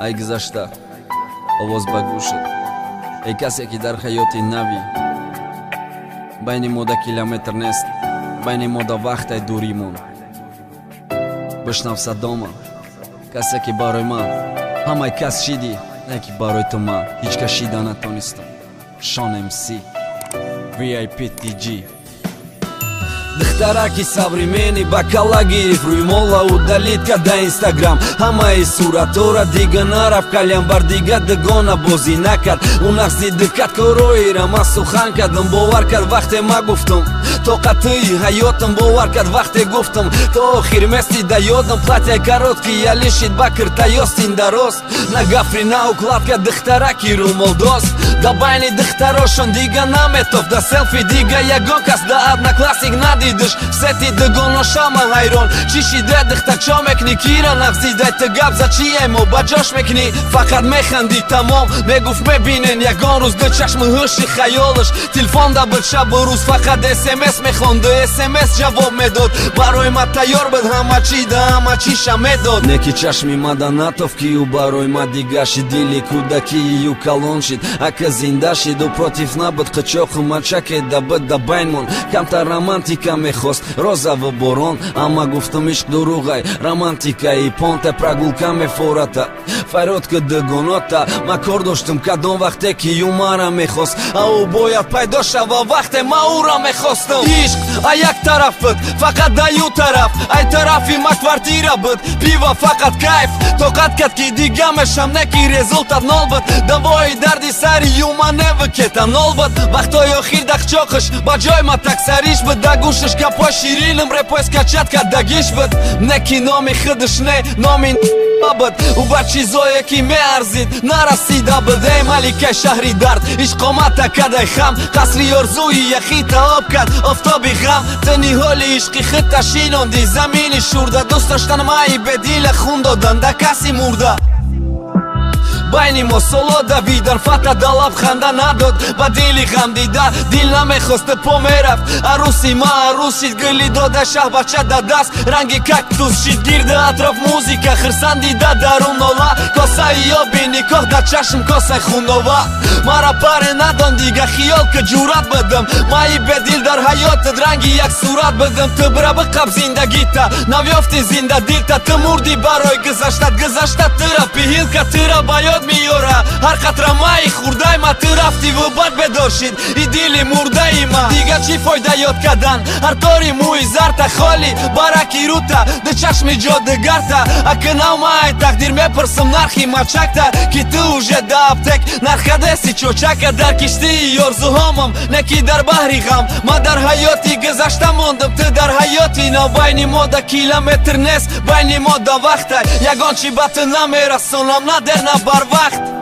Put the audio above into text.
Ай гузашта овоз ба гӯшат, эй касе ки дар ҳаёти навӣ. Байни мо да километр нест, байни мо да вақтай дуримон. Бишнав садома, касе ки барои ман ҳамаи кас шидӣ, не ки барои ту ман ҳеҷ кас шида натонистам. Шон МС VIP TG. Духтараки современный ба калла гирифт рӯймола, удалить када Инстаграм ҳамаи суратора. Дига нарафт кальян бар, дига дугона бозӣ накард. Ӯ нағзи дикат короира ман сухан кардам, бовар кард вақте ма гуфтам тоқатии ҳаётам, бовар кард вақте гуфтам то охир мести да ёдам. Платья короткий ялишид ба киртаёстин дароз, на гафри, на укладка, духтараки рӯмолдоз. Да байни духтарошон дига наметофт, да селфи дига ягон кас да Одноклассник надидиш. Сети дугоношама ҳайрон, чӣ шида, духтар, чо мекунӣ, кира нағзидай, ту гап за чиемо ба ҷош мекунӣ, фақат механдӣ, тамом. Мегуфт, мебинен ягон рӯз ду чашми ҳуши хаёлаш. Телефон да буд шабу рӯз, фақат смс мехонду смс ҷавоб медод. Барои ма тайёр буд ҳама чӣ, да ҳама чиша медод. Не ки чашми мада натофт, ки ӯ барои ма дига шид. Дили кӯдакии ю калон шид, ака зинда шид. Ӯ против набуд, қичоқу мачаке да буд да байнмон. Камтар романтика мехост, розаву борон, амма гуфтам, ишқ дурӯғай, романтикаи понта. Прогулка мефората, фарёд ки дугонота. Ма кор доштум кадом вақте ки ю мара мехост, а ӯ бояд пайдо шава вақте ма ӯра мехостам. Ишқ а як тараф буд, фақат да ю тараф, ай тарафи ма квартира буд, пиво, фақат кайф. Тоқат кард, ки дига мешам, не ки результат нол буд. Давои дарди сари юма неву кетанол буд. Вақтҳои охир дақчоқиш ба ҷои ма таксариш буд, да гӯшиш гапҳои ширинам репои скачать кардагиш буд. Не ки номи худаш, не номи буд, ӯ ба чизое ки меарзид нарасида буд. Эй маликаи шаҳри дард, ишқомата кадай хам, қасри орзуи яхита об кард офтоби ғам. Ту ниҳоли ишқи худта шинонди замини шурда, дӯст доштан майи бедила, хун додан да каси мурда. Байни мо соло давидан, фата да лаб ханда надод, ба дили ғам дида дил намехост, по мерафт. Арӯси ма арӯс шид, гули дода шаҳбача да даст, ранги кактус шид. Гирди атроф музика, хирсан дида дарун нола, косаи оби никоҳ да чашм, косаи хунова. Мара паре надон дига, хиёл ки ҷуръат бидам, майи бедил дар ҳаётат ранги як сурат бидам. Ту бира биқаб зиндагита, навёфти зинда дилта, ту мурдӣ барои гузаштат, гузашта тура пиҳилка, тура ба ёд меёра ҳар қатра майи хурдай ма. Ту рафтиву бад бедор шид и дили мурдаи ма. Дига чӣ фойда ёд кардан ҳар тори мӯи зарта, холи бараки рута, ду чашми ҷодугарта? Акнав ма ай тақдир мепурсам нархи мачакта, ки ту уже да аптек нархадеси чочака. Дар киштии орзуҳомам, не ки дар баҳри ғам. Ма дар ҳаёти гузашта мондам, ту дар ҳаёти нав. Байни мо да километр нест, байни мо да вақта. Ягон чӣ ба ту намерасонам, на дер, на барвақт.